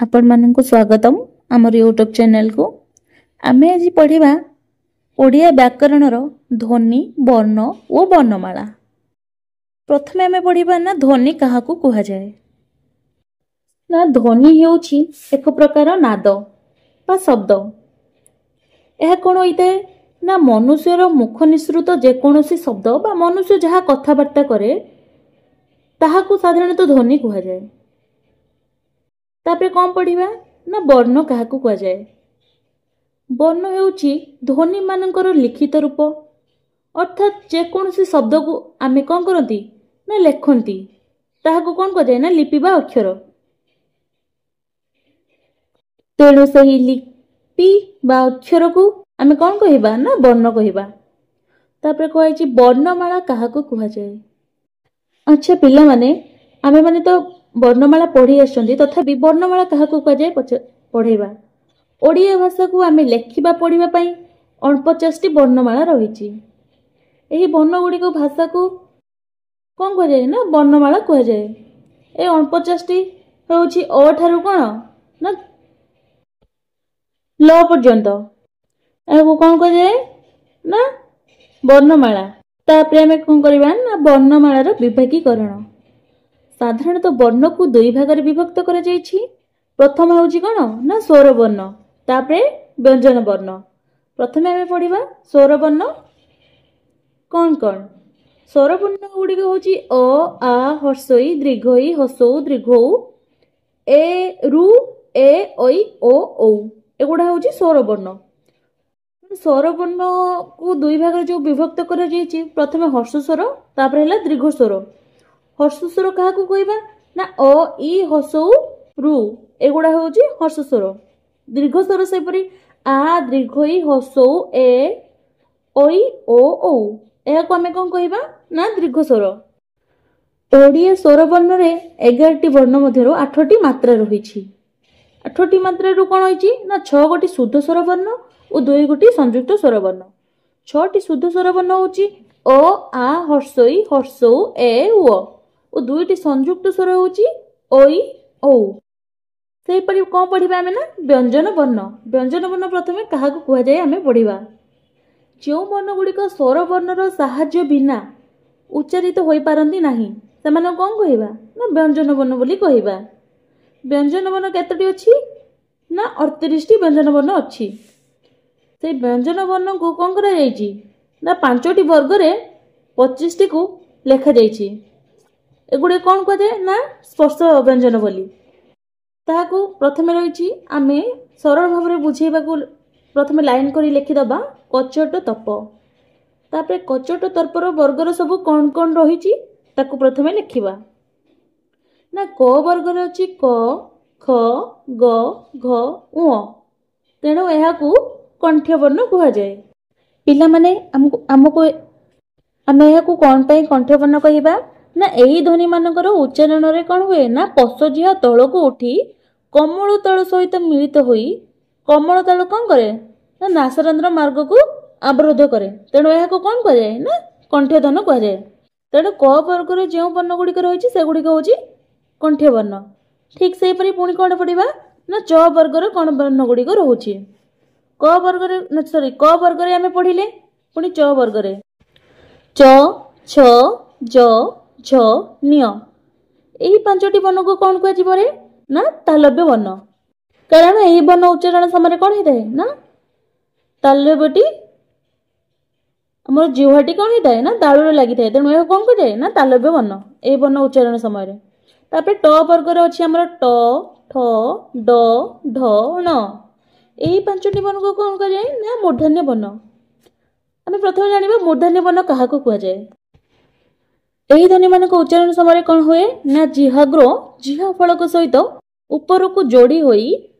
ଆପଣମାନଙ୍କୁ ସ୍ୱାଗତମ ଆମର ୟୁଟ୍ୟୁବ୍ ଚ୍ୟାନେଲକୁ। ଆମେ ଆଜି ପଢ଼ିବା ଓଡ଼ିଆ ବ୍ୟାକରଣର ଧ୍ୱନି, ବର୍ଣ୍ଣ ଓ ବର୍ଣ୍ଣମାଳା। ପ୍ରଥମେ ଆମେ ପଢ଼ିବା ନା ଧ୍ୱନି କାହାକୁ କୁହାଯାଏ। ନା ଧ୍ୱନି ହେଉଛି ଏକ ପ୍ରକାର ନାଦ ବା ଶବ୍ଦ। ଏହା କ'ଣ ହୋଇଥାଏ ନା ମନୁଷ୍ୟର ମୁଖ ନିଃସୃତ ଯେକୌଣସି ଶବ୍ଦ ବା ମନୁଷ୍ୟ ଯାହା କଥାବାର୍ତ୍ତା କରେ ତାହାକୁ ସାଧାରଣତଃ ଧ୍ୱନି କୁହାଯାଏ। ତାପରେ କ'ଣ ପଢ଼ିବା ନା ବର୍ଣ୍ଣ କାହାକୁ କୁହାଯାଏ। ବର୍ଣ୍ଣ ହେଉଛି ଧ୍ୱନିମାନଙ୍କର ଲିଖିତ ରୂପ, ଅର୍ଥାତ୍ ଯେକୌଣସି ଶବ୍ଦକୁ ଆମେ କ'ଣ କରନ୍ତି ନା ଲେଖନ୍ତି, ତାହାକୁ କ'ଣ କୁହାଯାଏ ନା ଲିପି ବା ଅକ୍ଷର। ତେଣୁ ସେହି ଲିପି ବା ଅକ୍ଷରକୁ ଆମେ କ'ଣ କହିବା ନା ବର୍ଣ୍ଣ କହିବା। ତାପରେ କୁହାଯାଇଛି ବର୍ଣ୍ଣମାଳା କାହାକୁ କୁହାଯାଏ। ଆଚ୍ଛା ପିଲାମାନେ, ଆମେମାନେ ତ ବର୍ଣ୍ଣମାଳା ପଢ଼ି ଆସିଛନ୍ତି, ତଥାପି ବର୍ଣ୍ଣମାଳା କାହାକୁ କୁହାଯାଏ ପଢ଼େଇବା। ଓଡ଼ିଆ ଭାଷାକୁ ଆମେ ଲେଖିବା ପଢ଼ିବା ପାଇଁ 49ଟି ବର୍ଣ୍ଣମାଳା ରହିଛି। ଏହି ବର୍ଣ୍ଣ ଗୁଡ଼ିକ ଭାଷାକୁ କ'ଣ କୁହାଯାଏ ନା ବର୍ଣ୍ଣମାଳା କୁହାଯାଏ। ଏ 49ଟି ହେଉଛି ଅ ଠାରୁ କ'ଣ ନା ଲ ପର୍ଯ୍ୟନ୍ତ, ଏହାକୁ କ'ଣ କୁହାଯାଏ ନା ବର୍ଣ୍ଣମାଳା। ତାପରେ ଆମେ କ'ଣ କରିବା ନା ବର୍ଣ୍ଣମାଳାର ବିଭାଗୀକରଣ। ସାଧାରଣତଃ ବର୍ଣ୍ଣକୁ ଦୁଇ ଭାଗରେ ବିଭକ୍ତ କରାଯାଇଛି। ପ୍ରଥମ ହେଉଛି କ'ଣ ନା ସ୍ୱରବର୍ଣ୍ଣ, ତାପରେ ବ୍ୟଞ୍ଜନ ବର୍ଣ୍ଣ। ପ୍ରଥମେ ଆମେ ପଢ଼ିବା ସ୍ୱରବର୍ଣ୍ଣ କ'ଣ କ'ଣ। ସ୍ୱରବର୍ଣ୍ଣ ଗୁଡ଼ିକ ହେଉଛି ଅ, ଆ, ହର୍ଷଇ, ଦୀର୍ଘଇ, ହସଉ, ଦୀର୍ଘଉ, ଏ, ରୁ, ଏ, ଐ, ଓ, ଔ। ଏଗୁଡ଼ା ହେଉଛି ସ୍ୱରବର୍ଣ୍ଣ। ସ୍ୱରବର୍ଣ୍ଣକୁ ଦୁଇ ଭାଗରେ ଯେଉଁ ବିଭକ୍ତ କରାଯାଇଛି, ପ୍ରଥମେ ହର୍ଷ ସ୍ୱର, ତାପରେ ହେଲା ଦୀର୍ଘ ସ୍ୱର। ହର୍ଷ ସ୍ୱର କାହାକୁ କହିବା ନା ଅ, ଇ, ହସଉ, ରୁ, ଏଗୁଡ଼ା ହେଉଛି ହର୍ଷ ସ୍ୱର। ଦୀର୍ଘ ସ୍ୱର ସେହିପରି ଆ, ଦୀର୍ଘଇ, ହସଉ, ଏ, ଐ, ଓ, ଔ, ଏହାକୁ ଆମେ କ'ଣ କହିବା ନା ଦୀର୍ଘ ସ୍ୱର। ଓଡ଼ିଆ ସ୍ୱରବର୍ଣ୍ଣରେ 11ଟି ବର୍ଣ୍ଣ ମଧ୍ୟରୁ 8ଟି ମାତ୍ରା ରହିଛି। 8ଟି ମାତ୍ରାରୁ କ'ଣ ହେଇଛି ନା 6 ଗୋଟି ଶୁଦ୍ଧ ସ୍ୱରବର୍ଣ୍ଣ ଓ 2 ଗୋଟି ସଂଯୁକ୍ତ ସ୍ୱରବର୍ଣ୍ଣ। 6ଟି ଶୁଦ୍ଧ ସ୍ୱରବର୍ଣ୍ଣ ହେଉଛି ଅ, ଆ, ହର୍ଷଇ, ହର୍ଷଉ, ଏ, ଉ, ଓ 2ଟି ସଂଯୁକ୍ତ ସ୍ୱର ହେଉଛି ଐ, ଔ। ସେହିପରି କ'ଣ ପଢ଼ିବା ଆମେ ନା ବ୍ୟଞ୍ଜନ ବର୍ଣ୍ଣ। ବ୍ୟଞ୍ଜନ ବର୍ଣ୍ଣ ପ୍ରଥମେ କାହାକୁ କୁହାଯାଏ ଆମେ ପଢ଼ିବା। ଯେଉଁ ବର୍ଣ୍ଣ ଗୁଡ଼ିକ ସ୍ୱରବର୍ଣ୍ଣର ସାହାଯ୍ୟ ବିନା ଉଚ୍ଚାରିତ ହୋଇପାରନ୍ତି ନାହିଁ ସେମାନଙ୍କୁ କ'ଣ କହିବା ନା ବ୍ୟଞ୍ଜନ ବର୍ଣ୍ଣ ବୋଲି କହିବା। ବ୍ୟଞ୍ଜନ ବର୍ଣ୍ଣ କେତୋଟି ଅଛି ନା 38ଟି ବ୍ୟଞ୍ଜନ ବର୍ଣ୍ଣ ଅଛି। ସେଇ ବ୍ୟଞ୍ଜନ ବର୍ଣ୍ଣକୁ କ'ଣ କରାଯାଇଛି ନା 5ଟି ବର୍ଗରେ 25ଟିକୁ ଲେଖାଯାଇଛି। ଏଗୁଡ଼ିକ କ'ଣ କୁହାଯାଏ ନା ସ୍ପର୍ଶ ବ୍ୟଞ୍ଜନ ବୋଲି। ତାହାକୁ ପ୍ରଥମେ ରହିଛି ଆମେ ସରଳ ଭାବରେ ବୁଝେଇବାକୁ ପ୍ରଥମେ ଲାଇନ୍ କରି ଲେଖିଦେବା କଚଟ ତପ। ତାପରେ କଚଟ ତର୍ପର ବର୍ଗର ସବୁ କ'ଣ କ'ଣ ରହିଛି ତାକୁ ପ୍ରଥମେ ଲେଖିବା। ନା କ ବର୍ଗରେ ଅଛି କ, ଖ, ଗ, ଘ, ଉଁ, ତେଣୁ ଏହାକୁ କଣ୍ଠ୍ୟବର୍ଣ୍ଣ କୁହାଯାଏ। ପିଲାମାନେ, ଆମକୁ ଆମେ ଏହାକୁ କ'ଣ ପାଇଁ କଣ୍ଠ୍ୟବର୍ଣ୍ଣ କହିବା ନା ଏହି ଧ୍ୱନିମାନଙ୍କର ଉଚ୍ଚାରଣରେ କ'ଣ ହୁଏ ନା ପଶଜିହା ତଳକୁ ଉଠି କମଳ ତାଳୁ ସହିତ ମିଳିତ ହୋଇ କମଳ ତାଳୁ କ'ଣ କରେ ନା ନାସରନ୍ଧ୍ର ମାର୍ଗକୁ ଅବରୋଧ କରେ। ତେଣୁ ଏହାକୁ କ'ଣ କୁହାଯାଏ ନା କଣ୍ଠ୍ୟଧ୍ୱନ କୁହାଯାଏ। ତେଣୁ କ ବର୍ଗରେ ଯେଉଁ ବର୍ଣ୍ଣ ଗୁଡ଼ିକ ରହିଛି ସେଗୁଡ଼ିକ ହେଉଛି କଣ୍ଠ୍ୟବର୍ଣ୍ଣ। ଠିକ୍ ସେହିପରି ପୁଣି କ'ଣ ପଢ଼ିବା ନା ଚ ବର୍ଗର କ'ଣ ବର୍ଣ୍ଣ ଗୁଡ଼ିକ ରହୁଛି। କ ବର୍ଗରେ ସରି କ ବର୍ଗରେ ଆମେ ପଢ଼ିଲେ, ପୁଣି ଚ ବର୍ଗରେ ଚ, ଛ, ଜ, ଝ, ନିଅ, ଏହି 5ଟି ବର୍ଣ୍ଣକୁ କ'ଣ କୁହାଯିବ ରେ ନା ତାଲବ୍ୟ ବର୍ଣ୍ଣ। କାରଣ ଏହି ବର୍ଣ୍ଣ ଉଚ୍ଚାରଣ ସମୟରେ କ'ଣ ହେଇଥାଏ ନା ତାଲବ୍ୟଟି ଆମର ଜିହ୍ୱାଟି କ'ଣ ହେଇଥାଏ ନା ତାଳୁରେ ଲାଗିଥାଏ। ତେଣୁ ଏହାକୁ କ'ଣ କୁହାଯାଏ ନା ତାଲବ୍ୟ ବର୍ଣ୍ଣ ଏହି ବର୍ଣ୍ଣ ଉଚ୍ଚାରଣ ସମୟରେ। ତାପରେ ଟ ବର୍ଗରେ ଅଛି ଆମର ଟ, ଠ, ଡ, ଢ, ଣ, ଏହି 5ଟି ବର୍ଣ୍ଣକୁ କ'ଣ କୁହାଯାଏ ନା ମୂର୍ଦ୍ଧନ୍ୟ ବର୍ଣ୍ଣ। ଆମେ ପ୍ରଥମେ ଜାଣିବା ମୂର୍ଦ୍ଧନ୍ୟ ବର୍ଣ୍ଣ କାହାକୁ କୁହାଯାଏ। ଏହି ଧ୍ୱନିମାନଙ୍କ ଉଚ୍ଚାରଣ ସମୟରେ କ'ଣ ହୁଏ ନା ଜିହ୍ୱାଗ୍ର ଜିହ୍ୱା ଫଳକ ସହିତ ଉପରକୁ ଯୋଡ଼ି ହୋଇ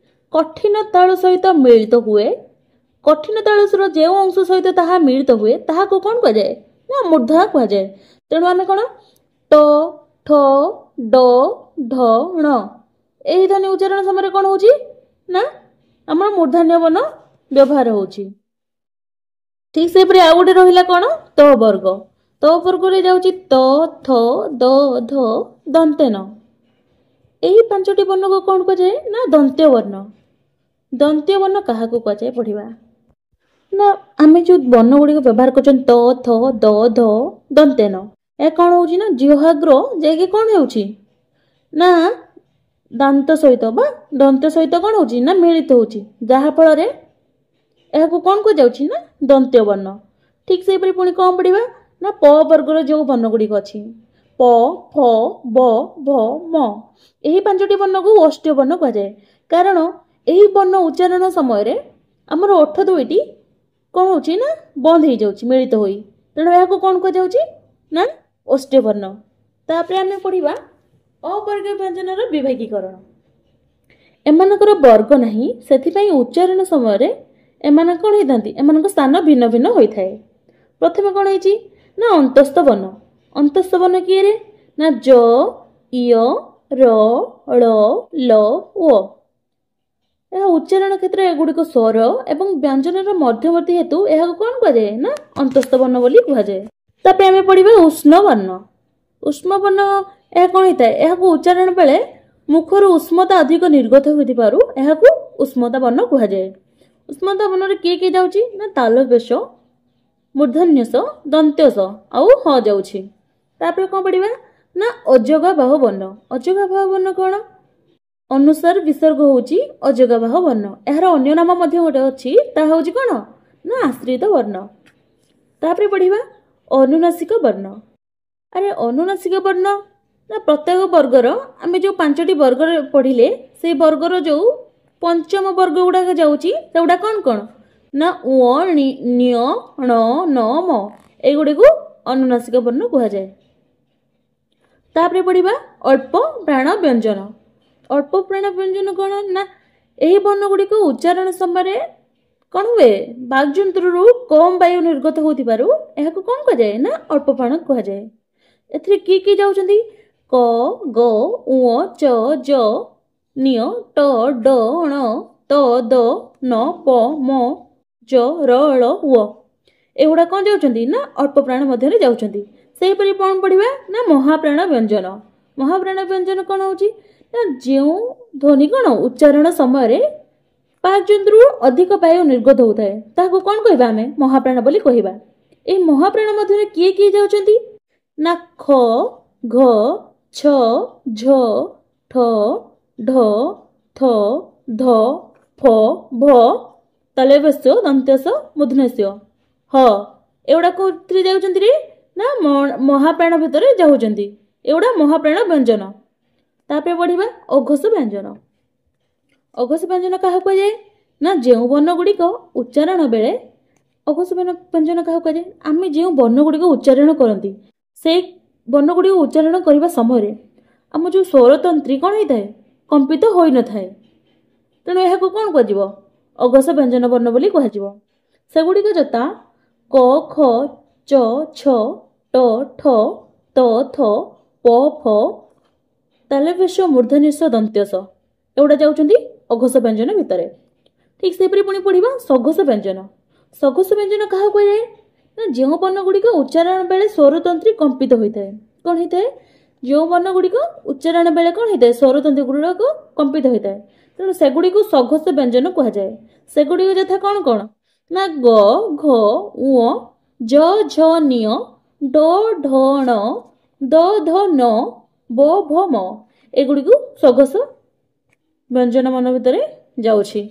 କଠିନ ତାଳୁ ସହିତ ମିଳିତ ହୁଏ। କଠିନ ତାଳୁର ଯେଉଁ ଅଂଶ ସହିତ ତାହା ମିଳିତ ହୁଏ ତାହାକୁ କ'ଣ କୁହାଯାଏ ନା ମୂର୍ଦ୍ଧା କୁହାଯାଏ। ତେଣୁ ଆମେ କ'ଣ ଟ, ଠ, ଡ, ଢ, ଣ ଏହି ଧ୍ୱନି ଉଚ୍ଚାରଣ ସମୟରେ କ'ଣ ହେଉଛି ନା ଆମର ମୂର୍ଦ୍ଧନ୍ୟ ବର୍ଣ୍ଣ ବ୍ୟବହାର ହେଉଛି। ଠିକ୍ ସେହିପରି ଆଉ ଗୋଟେ ରହିଲା କ'ଣ ତ ବର୍ଗ। ତ ବର୍ଗରେ ଯାଉଛି ତ, ଥ, ଦ, ଧ, ଦନ୍ତେନ, ଏହି 5ଟି ବର୍ଣ୍ଣକୁ କ'ଣ କୁହାଯାଏ ନା ଦନ୍ତ୍ୟ ବର୍ଣ୍ଣ। ଦନ୍ତ୍ୟ ବର୍ଣ୍ଣ କାହାକୁ କୁହାଯାଏ ପଢ଼ିବା। ନା ଆମେ ଯେଉଁ ବର୍ଣ୍ଣ ଗୁଡ଼ିକ ବ୍ୟବହାର କରୁଛନ୍ତି ତ, ଥ, ଦ, ଧ, ଦନ୍ତେନ, ଏହା କ'ଣ ହେଉଛି ନା ଜିହ୍ୱାଗ୍ର ଯାଇକି କ'ଣ ହେଉଛି ନା ଦାନ୍ତ ସହିତ ବା ଦନ୍ତ ସହିତ କ'ଣ ହେଉଛି ନା ମିଳିତ ହେଉଛି, ଯାହାଫଳରେ ଏହାକୁ କ'ଣ କୁହାଯାଉଛି ନା ଦନ୍ତ୍ୟ ବର୍ଣ୍ଣ। ଠିକ୍ ସେହିପରି ପୁଣି କ'ଣ ପଢ଼ିବା ନା ପ ବର୍ଗର ଯେଉଁ ବର୍ଣ୍ଣ ଗୁଡ଼ିକ ଅଛି ପ, ଫ, ବ, ଭ, ମ, ଏହି 5ଟି ବର୍ଣ୍ଣକୁ ଓଷ୍ଠ୍ୟ ବର୍ଣ୍ଣ କୁହାଯାଏ। କାରଣ ଏହି ବର୍ଣ୍ଣ ଉଚ୍ଚାରଣ ସମୟରେ ଆମର ଓଠ ଦୁଇଟି କ'ଣ ହେଉଛି ନା ବନ୍ଦ ହେଇଯାଉଛି ମିଳିତ ହୋଇ, ତେଣୁ ଏହାକୁ କ'ଣ କୁହାଯାଉଛି ନା ଓଷ୍ଠ୍ୟ ବର୍ଣ୍ଣ। ତାପରେ ଆମେ ପଢ଼ିବା ଅବର୍ଗୀୟ ବ୍ୟଞ୍ଜନର ବିଭାଗୀକରଣ। ଏମାନଙ୍କର ବର୍ଗ ନାହିଁ, ସେଥିପାଇଁ ଉଚ୍ଚାରଣ ସମୟରେ ଏମାନେ କ'ଣ ହେଇଥାନ୍ତି, ଏମାନଙ୍କ ସ୍ଥାନ ଭିନ୍ନ ଭିନ୍ନ ହୋଇଥାଏ। ପ୍ରଥମେ କ'ଣ ହେଇଛି ନା ଅନ୍ତସ୍ଥ ବର୍ଣ୍ଣ। ଅନ୍ତସ୍ଥ ବର୍ଣ୍ଣ କିଏ ରେ ନା ଜ, ୟ, ର, ଳ, ଲ, ଓ। ଏହା ଉଚ୍ଚାରଣ କ୍ଷେତ୍ରରେ ଏଗୁଡ଼ିକ ସ୍ୱର ଏବଂ ବ୍ୟଞ୍ଜନର ମଧ୍ୟବର୍ତ୍ତୀ ହେତୁ ଏହାକୁ କ'ଣ କୁହାଯାଏ ନା ଅନ୍ତସ୍ଥ ବର୍ଣ୍ଣ ବୋଲି କୁହାଯାଏ। ତାପରେ ଆମେ ପଢ଼ିବା ଉଷ୍ଣ ବର୍ଣ୍ଣ। ଉଷ୍ମ ବର୍ଣ୍ଣ ଏହା କ'ଣ ହେଇଥାଏ, ଏହାକୁ ଉଚ୍ଚାରଣ ବେଳେ ମୁଖରୁ ଉଷ୍ମତା ଅଧିକ ନିର୍ଗତ ହୋଇଥିବାରୁ ଏହାକୁ ଉଷ୍ମତା ବର୍ଣ୍ଣ କୁହାଯାଏ। ଉଷ୍ମତା ବର୍ଣ୍ଣରେ କିଏ କିଏ ଯାଉଛି ନା ତାଲବେଶ, ମୂର୍ଧନ୍ୟସ, ଦନ୍ତ୍ୟସ ଆଉ ହ ଯାଉଛି। ତାପରେ କ'ଣ ପଢ଼ିବା ନା ଅଯୋଗାବାହ ବର୍ଣ୍ଣ। ଅଯୋଗାବାହ ବର୍ଣ୍ଣ କ'ଣ? ଅନୁସାର ବିସର୍ଗ ହେଉଛି ଅଯୋଗାବାହ ବର୍ଣ୍ଣ। ଏହାର ଅନ୍ୟ ନାମ ମଧ୍ୟ ଗୋଟେ ଅଛି, ତାହା ହେଉଛି କ'ଣ ନା ଆଶ୍ରିତ ବର୍ଣ୍ଣ। ତାପରେ ପଢ଼ିବା ଅନୁନାସିକ ବର୍ଣ୍ଣ। ଆରେ ଅନୁନାସିକ ବର୍ଣ୍ଣ ନା ପ୍ରତ୍ୟେକ ବର୍ଗର ଆମେ ଯେଉଁ 5ଟି ବର୍ଗରେ ପଢ଼ିଲେ ସେଇ ବର୍ଗର ଯେଉଁ ପଞ୍ଚମ ବର୍ଗ ଗୁଡ଼ାକ ଯାଉଛି ସେଗୁଡ଼ା କ'ଣ କ'ଣ ନା ଉଅ, ନ୍ୟ, ଣ, ନ, ମ, ଏଇଗୁଡ଼ିକୁ ଅନୁନାସିକ ବର୍ଣ୍ଣ କୁହାଯାଏ। ତାପରେ ପଢ଼ିବା ଅଳ୍ପ ପ୍ରାଣ ବ୍ୟଞ୍ଜନ। ଅଳ୍ପ ପ୍ରାଣ ବ୍ୟଞ୍ଜନ କ'ଣ ନା ଏହି ବର୍ଣ୍ଣ ଗୁଡ଼ିକ ଉଚ୍ଚାରଣ ସମୟରେ କ'ଣ ହୁଏ, ବାକ୍ଯନ୍ତ୍ରରୁ କମ୍ ବାୟୁ ନିର୍ଗତ ହେଉଥିବାରୁ ଏହାକୁ କ'ଣ କୁହାଯାଏ ନା ଅଳ୍ପ ପ୍ରାଣ କୁହାଯାଏ। ଏଥିରେ କିଏ କିଏ ଯାଉଛନ୍ତି? କ, ଗ, ଉଅ, ଚ, ଜ, ନିୟ, ଟ, ଡ, ଣ, ତ, ଦ, ନ, ପ, ମ, ଜ, ର, ଳ, ୱ, ଏଗୁଡ଼ା କ'ଣ ଯାଉଛନ୍ତି ନା ଅଳ୍ପ ପ୍ରାଣ ମଧ୍ୟରେ ଯାଉଛନ୍ତି। ସେହିପରି କ'ଣ ପଢ଼ିବା ନା ମହାପ୍ରାଣ ବ୍ୟଞ୍ଜନ। ମହାପ୍ରାଣ ବ୍ୟଞ୍ଜନ କ'ଣ ହେଉଛି ନା ଯେଉଁ ଧ୍ୱନି କ'ଣ ଉଚ୍ଚାରଣ ସମୟରେ ବାକ୍ଯନ୍ତ୍ରରୁ ଅଧିକ ବାୟୁ ନିର୍ଗତ ହେଉଥାଏ ତାହାକୁ କ'ଣ କହିବା ଆମେ ମହାପ୍ରାଣ ବୋଲି କହିବା। ଏହି ମହାପ୍ରାଣ ମଧ୍ୟରେ କିଏ କିଏ ଯାଉଛନ୍ତି ନା ଖ, ଘ, ଛ, ଝ, ଠ, ଢ, ଥ, ଧ, ଫ, ଭ, ତାଲବ୍ୟସ୍ୟ, ଦନ୍ତ୍ୟସ, ମୂର୍ଧନ୍ୟସ୍ୟ, ହ, ଏଗୁଡ଼ା କୋଉଥିରେ ଯାଉଛନ୍ତି ରେ ନା ମହାପ୍ରାଣ ଭିତରେ ଯାଉଛନ୍ତି। ଏଗୁଡ଼ା ମହାପ୍ରାଣ ବ୍ୟଞ୍ଜନ। ତାପରେ ପଢ଼ିବା ଅଘୋଷ ବ୍ୟଞ୍ଜନ। ଅଘୋଷ ବ୍ୟଞ୍ଜନ କାହାକୁ କୁହାଯାଏ ନା ଯେଉଁ ବର୍ଣ୍ଣ ଗୁଡ଼ିକ ଉଚ୍ଚାରଣ ବେଳେ ଅଘୋଷ ବ୍ୟଞ୍ଜନ କାହାକୁ କୁହାଯାଏ, ଆମେ ଯେଉଁ ବର୍ଣ୍ଣ ଗୁଡ଼ିକ ଉଚ୍ଚାରଣ କରନ୍ତି ସେଇ ବର୍ଣ୍ଣ ଗୁଡ଼ିକ ଉଚ୍ଚାରଣ କରିବା ସମୟରେ ଆମ ଯେଉଁ ସ୍ୱରତନ୍ତ୍ରୀ କ'ଣ ହେଇଥାଏ କମ୍ପିତ ହୋଇନଥାଏ, ତେଣୁ ଏହାକୁ କ'ଣ କୁହାଯିବ ଅଘୋଷ ବ୍ୟଞ୍ଜନ ବର୍ଣ୍ଣ ବୋଲି କୁହାଯିବ। ସେଗୁଡ଼ିକ ଯଥା କ, ଖ, ଚ, ଛ, ଟ, ଠ, ତ, ଥ, ପ, ଫ, ତାଲବ୍ୟସ, ମୂର୍ଧନ୍ୟସ, ଦନ୍ତ୍ୟସ, ଏଗୁଡ଼ା ଯାଉଛନ୍ତି ଅଘୋଷ ବ୍ୟଞ୍ଜନ ଭିତରେ। ଠିକ୍ ସେହିପରି ପୁଣି ପଢ଼ିବା ସଘୋଷ ବ୍ୟଞ୍ଜନ। ସଘୋଷ ବ୍ୟଞ୍ଜନ କାହାକୁ କୁହାଯାଏ ନା ଯେଉଁ ବର୍ଣ୍ଣ ଗୁଡ଼ିକ ଉଚ୍ଚାରଣ ବେଳେ ସ୍ୱରତନ୍ତ୍ରୀ କମ୍ପିତ ହୋଇଥାଏ। କ'ଣ ହେଇଥାଏ? ଯେଉଁ ବର୍ଣ୍ଣ ଗୁଡ଼ିକ ଉଚ୍ଚାରଣ ବେଳେ କ'ଣ ହେଇଥାଏ ସ୍ୱରତନ୍ତ୍ରୀ ଗୁଡ଼ିକ କମ୍ପିତ ହୋଇଥାଏ, ତେଣୁ ସେଗୁଡ଼ିକୁ ସଘୋଷ ବ୍ୟଞ୍ଜନ କୁହାଯାଏ। ସେଗୁଡ଼ିକ ଯଥା କ'ଣ କ'ଣ ନା ଗ, ଘ, ଉଅ, ଜ, ଝ, ନିଅ, ଡ, ଢ, ଣ, ଦ, ଧ, ନ, ବ, ଭ, ମ, ଏଗୁଡ଼ିକୁ ସଘୋଷ ବ୍ୟଞ୍ଜନ ମାନ ଭିତରେ ଯାଉଛି।